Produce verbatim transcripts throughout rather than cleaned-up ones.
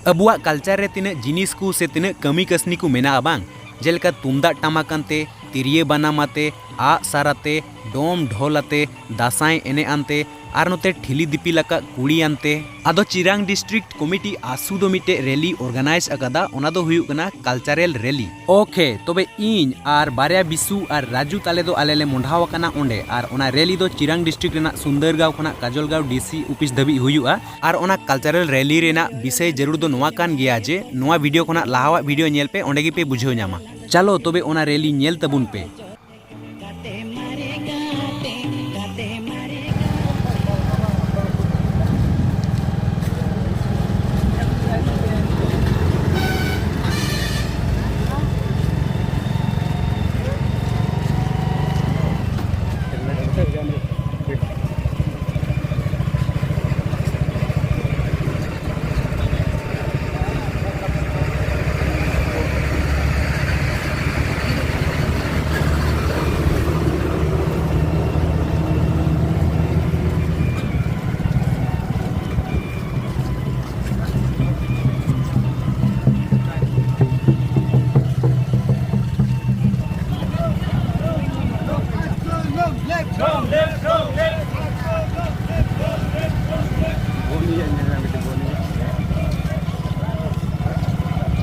ᱟᱵᱚᱣᱟᱜ culture ᱨᱮ ᱛᱤᱱᱟᱹᱜ ᱡᱤᱱᱤᱥ ᱠᱚ ᱥᱮ ᱛᱤᱱᱟᱹᱜ ᱠᱟᱹᱢᱤ ᱠᱟᱹᱥᱱᱤ ᱠᱚ ᱢᱮᱱᱟᱜᱼᱟ ᱵᱟᱝ, ᱡᱮᱞᱮᱠᱟ ᱛᱩᱢᱫᱟᱜ ᱴᱟᱢᱟᱠ ᱟᱱᱛᱮ, ᱛᱤᱨᱭᱟᱹ ᱵᱟᱱᱟᱢ ᱟᱛᱮ, ᱟᱜ ᱥᱟᱨ ᱟᱛᱮ, ᱰᱚᱢ ᱰᱷᱚᱞ ᱟᱛᱮ, ᱫᱟᱸᱥᱟᱭ ᱮᱱᱮᱡ ᱟᱱᱛᱮ, ᱟᱨ ᱱᱚᱛᱮ ᱴᱷᱤᱞᱤ ᱫᱤᱯᱤᱞ ᱟᱠᱟᱫ ᱠᱩᱲᱤ ᱟᱱᱛᱮ᱾ ᱟᱫᱚ ᱪᱤᱨᱟᱝ district committee ᱟᱥᱩ ᱫᱚ ᱢᱤᱫᱴᱮᱡ rally organize ᱟᱠᱟᱫᱟ, ᱚᱱᱟ ᱫᱚ ᱦᱩᱭᱩᱜ ᱠᱟᱱᱟ cultural rally᱾ Okay, ᱛᱚᱵᱮ ᱤᱧ ᱟᱨ ᱵᱟᱨᱭᱟ ᱵᱤᱥᱩ ᱟᱨ ᱨᱟᱡᱩ ᱛᱟᱞᱮ ᱫᱚ ᱟᱞᱮ ᱞᱮ ᱢᱚᱸᱰᱷᱟᱣ ᱟᱠᱟᱱᱟ ᱚᱸᱰᱮ, ᱟᱨ ᱚᱱᱟ rally ᱫᱚ ᱪᱤᱨᱟᱝ district ᱨᱮᱱᱟᱜ ᱥᱩᱱᱫᱚᱨᱜᱟᱸᱣ ᱠᱷᱚᱱᱟᱜ ᱠᱟᱡᱚᱞᱜᱟᱸᱣ D C office ᱫᱷᱟᱹᱵᱤᱡ ᱦᱩᱭᱩᱜᱼᱟ᱾ ᱟᱨ ᱚᱱᱟ cultural rally ᱨᱮᱱᱟᱜ ᱵᱤᱥᱚᱭ ᱡᱟᱹᱨᱩᱲ ᱫᱚ ᱱᱚᱣᱟ ᱠᱟᱱ ᱜᱮᱭᱟ ᱡᱮ ᱱᱚᱣᱟ video ᱠᱷᱚᱱᱟᱜ ᱞᱟᱦᱟᱣᱟᱜ video ᱧᱮᱞ ᱯᱮ, ᱚᱸᱰᱮ ᱜᱮᱯᱮ ᱵᱩᱡᱷᱟᱹᱣ ᱧᱟᱢᱟ᱾ ᱪᱟᱞᱚ ᱛᱚᱵᱮ ᱚᱱᱟ rally ᱧᱮᱞ ᱛᱟᱵᱚᱱ ᱯᱮ᱾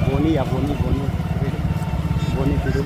ᱵᱚᱱᱤᱭᱟ, ᱵᱚᱱᱤ, ᱵᱚᱱᱤ, ᱵᱚᱱᱤ ᱴᱩᱰᱩ᱾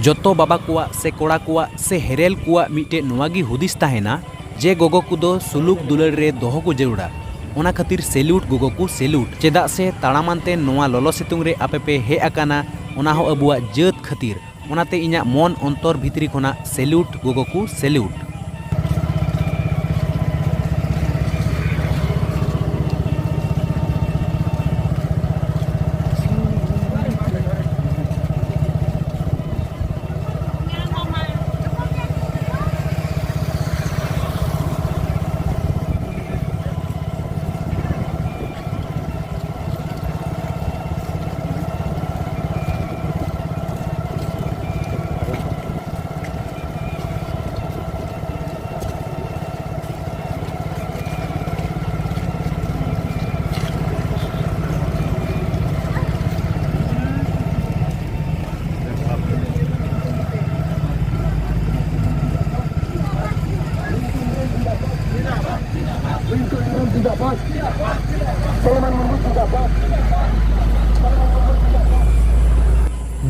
ᱡᱚᱛᱚ ᱵᱟᱵᱟ ᱠᱚᱣᱟᱜ ᱥᱮ ᱠᱚᱲᱟ ᱠᱚᱣᱟᱜ ᱥᱮ ᱦᱮᱨᱮᱞ ᱠᱚᱣᱟᱜ ᱢᱤᱫᱴᱮᱡ ᱱᱚᱣᱟ ᱜᱮ ᱦᱩᱫᱤᱥ ᱛᱟᱦᱮᱱᱟ ᱡᱮ ᱜᱚᱜᱚ ᱠᱚᱫᱚ ᱥᱩᱞᱩᱠ ᱫᱩᱞᱟᱹᱲ ᱨᱮ ᱫᱚᱦᱚ ᱠᱚ ᱡᱟᱹᱨᱩᱲᱟ᱾ ᱚᱱᱟ ᱠᱷᱟᱹᱛᱤᱨ salute ᱜᱚᱜᱚ ᱠᱚ salute᱾ ᱪᱮᱫᱟᱜ ᱥᱮ ᱛᱟᱲᱟᱢᱟᱱᱛᱮ ᱱᱚᱣᱟ ᱞᱚᱞᱚ ᱥᱤᱛᱩᱝ ᱨᱮ ᱟᱯᱮ ᱯᱮ ᱦᱮᱡ ᱟᱠᱟᱱᱟ, ᱚᱱᱟ ᱦᱚᱸ ᱟᱵᱚᱣᱟᱜ ᱡᱟᱹᱛ ᱠᱷᱟᱹᱛᱤᱨ᱾ ᱚᱱᱟᱛᱮ ᱤᱧᱟᱹᱜ ᱢᱚᱱ ᱚᱱᱛᱚᱨ ᱵᱷᱤᱛᱨᱤ ᱠᱷᱚᱱᱟᱜ salute ᱜᱚᱜᱚ ᱠᱚ salute᱾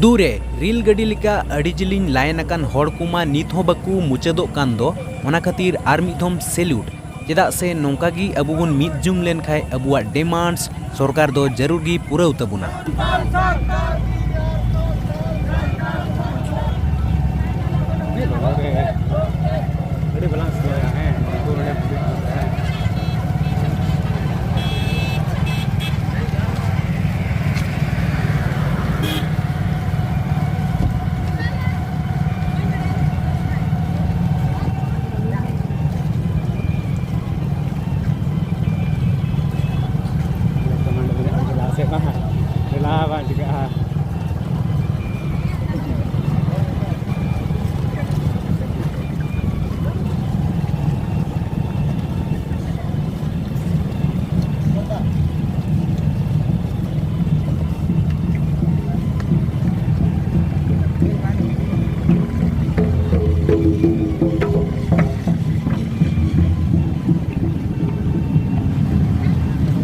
ᱫᱩᱨᱮ ᱨᱮᱞ ᱜᱟᱹᱰᱤ ᱞᱮᱠᱟ ᱟᱹᱰᱤ ᱡᱤᱞᱤᱧ ᱞᱟᱭᱤᱱ ᱟᱠᱟᱱ ᱦᱚᱲ ᱠᱚᱢᱟ ᱱᱤᱛ ᱦᱚᱸ ᱵᱟᱠᱚ ᱢᱩᱪᱟᱹᱫᱚᱜ ᱠᱟᱱ ᱫᱚ᱾ ᱚᱱᱟ ᱠᱷᱟᱹᱛᱤᱨ ᱟᱨ ᱢᱤᱫ ᱫᱷᱚᱢ ᱥᱮᱞᱩᱴ, ᱪᱮᱫᱟᱜ ᱥᱮ ᱱᱚᱝᱠᱟ ᱜᱮ ᱟᱵᱚ ᱵᱚᱱ ᱢᱤᱫ ᱡᱩᱢ ᱞᱮᱱᱠᱷᱟᱱ ᱟᱵᱚᱣᱟᱜ ᱰᱤᱢᱟᱱᱰᱥ ᱥᱚᱨᱠᱟᱨ ᱫᱚ ᱡᱟᱹᱨᱩᱲ ᱜᱮ ᱯᱩᱨᱟᱹᱣ ᱛᱟᱵᱚᱱᱟ᱾ ᱟᱹᱰᱤ ᱵᱟᱞᱟᱝ ᱥᱤᱵᱤᱞᱟ, ᱦᱮᱸ, ᱩᱱᱠᱩ ᱱᱚᱰᱮ ᱵᱩᱡᱷᱟᱹᱣ ᱠᱚ ᱛᱟᱦᱮᱸ᱾ ᱞᱟᱦᱟ ᱥᱮᱫ ᱵᱟᱝ, ᱞᱟᱦᱟ ᱵᱟᱝ ᱪᱤᱠᱟᱹᱜᱼᱟ᱾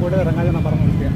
ᱚᱸᱰᱮ ᱨᱟᱸᱜᱟᱣ ᱧᱚᱜ ᱱᱟ ᱯᱟᱨᱚᱢᱚᱜ ᱯᱮᱭᱟ᱾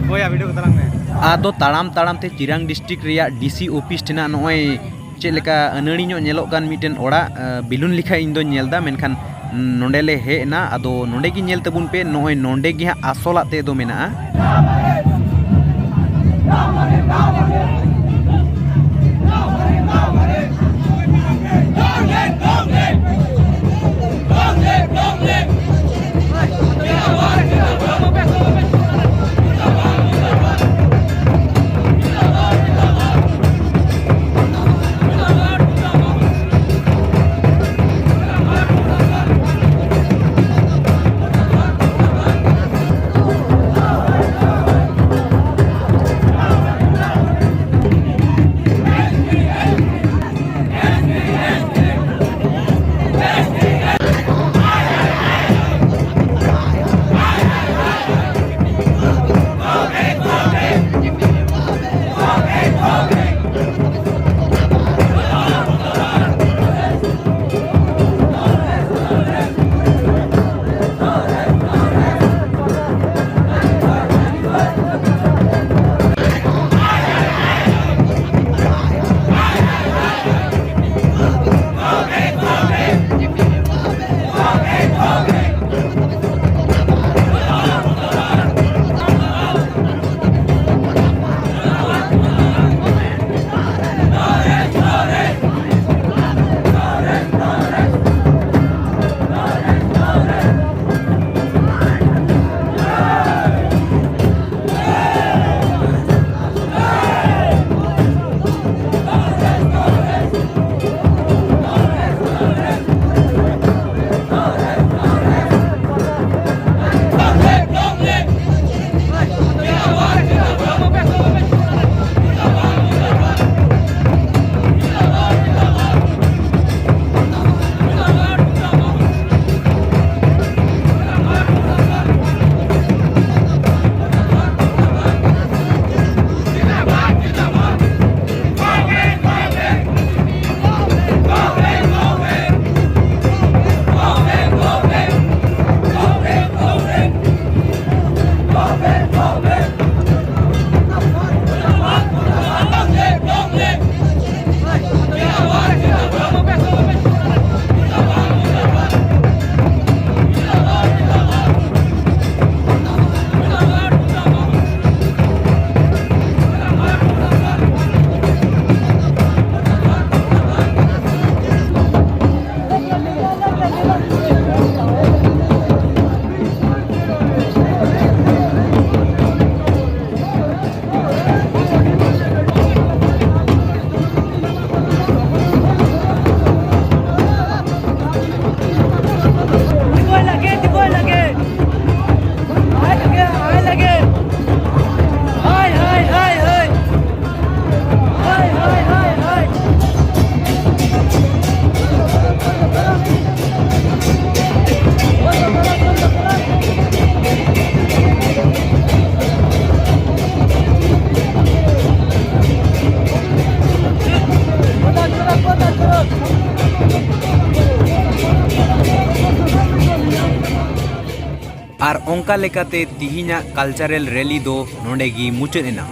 ᱦᱳᱭ, ᱭᱟ, ᱵᱷᱤᱰᱤᱭᱳ ᱠᱚ ᱛᱟᱞᱟᱝ ᱢᱮ᱾ ᱟᱫᱚ ᱛᱟᱲᱟᱢ ᱛᱟᱲᱟᱢ ᱛᱮ ᱪᱤᱨᱟᱝ ᱰᱤᱥᱴᱨᱤᱠᱴ ᱨᱮᱭᱟᱜ ᱰᱤ ᱥᱤ ᱚᱯᱷᱤᱥ ᱴᱷᱮᱱᱟᱜ ᱱᱚᱜᱼᱚᱭ ᱪᱮᱫ ᱞᱮᱠᱟ ᱟᱹᱱᱟᱹᱲᱤ ᱧᱚᱜ ᱧᱮᱞᱚᱜ ᱠᱟᱱ ᱢᱤᱫᱴᱮᱱ ᱚᱲᱟᱜ, ᱟ, ᱵᱮᱞᱩᱱ ᱞᱮᱠᱟ ᱤᱧ ᱫᱚᱧ ᱧᱮᱞ ᱮᱫᱟ, ᱢᱮᱱᱠᱷᱟᱱ ᱱᱚᱸᱰᱮ ᱞᱮ ᱦᱮᱡ ᱮᱱᱟ᱾ ᱟᱫᱚ ᱱᱚᱸᱰᱮ ᱜᱮ ᱧᱮᱞ ᱛᱟᱵᱚᱱ ᱯᱮ, ᱱᱚᱜᱼᱚᱭ ᱱᱚᱸᱰᱮ ᱜᱮ ᱦᱟᱸᱜ ᱟᱥᱚᱞᱟᱜ ᱛᱮᱫ ᱫᱚ ᱢᱮᱱᱟᱜᱼᱟ᱾ ᱚᱱᱠᱟ ᱞᱮᱠᱟᱛᱮ ᱛᱤᱦᱤᱧᱟᱜ ᱠᱟᱞᱪᱟᱨᱟᱞ ᱨᱮᱞᱤ ᱫᱚ ᱱᱚᱰᱮ ᱜᱮ ᱢᱩᱪᱟᱹᱫ ᱮᱱᱟ᱾